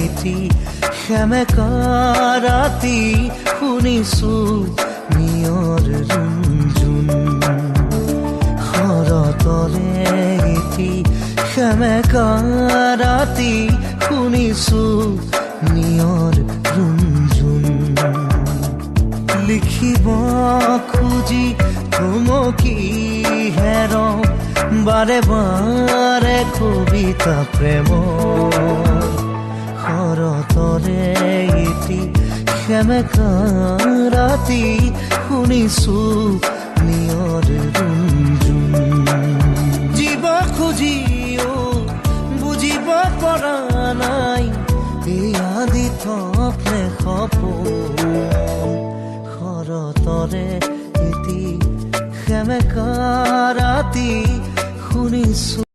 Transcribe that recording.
এটি সেমেকা ৰাতি শুনিছো নিয়ৰ ৰুণজুন। শৰতৰে এটি সেমেকা ৰাতি শুনিছো নিয়ৰ ৰুণজুন। লিখিব খুজি থমকি হেৰ বাৰে বাৰে কবিতা প্ৰেম। শৰতৰে এটি সেমেকা ৰাতি শুনিছো নিয়ৰ ৰুণজুন। জীৱ খুজিও বুজিব পৰা নাই এই আদি নে সপোন। শৰতৰে এটি সেমেকা ৰাতি শুনিছো।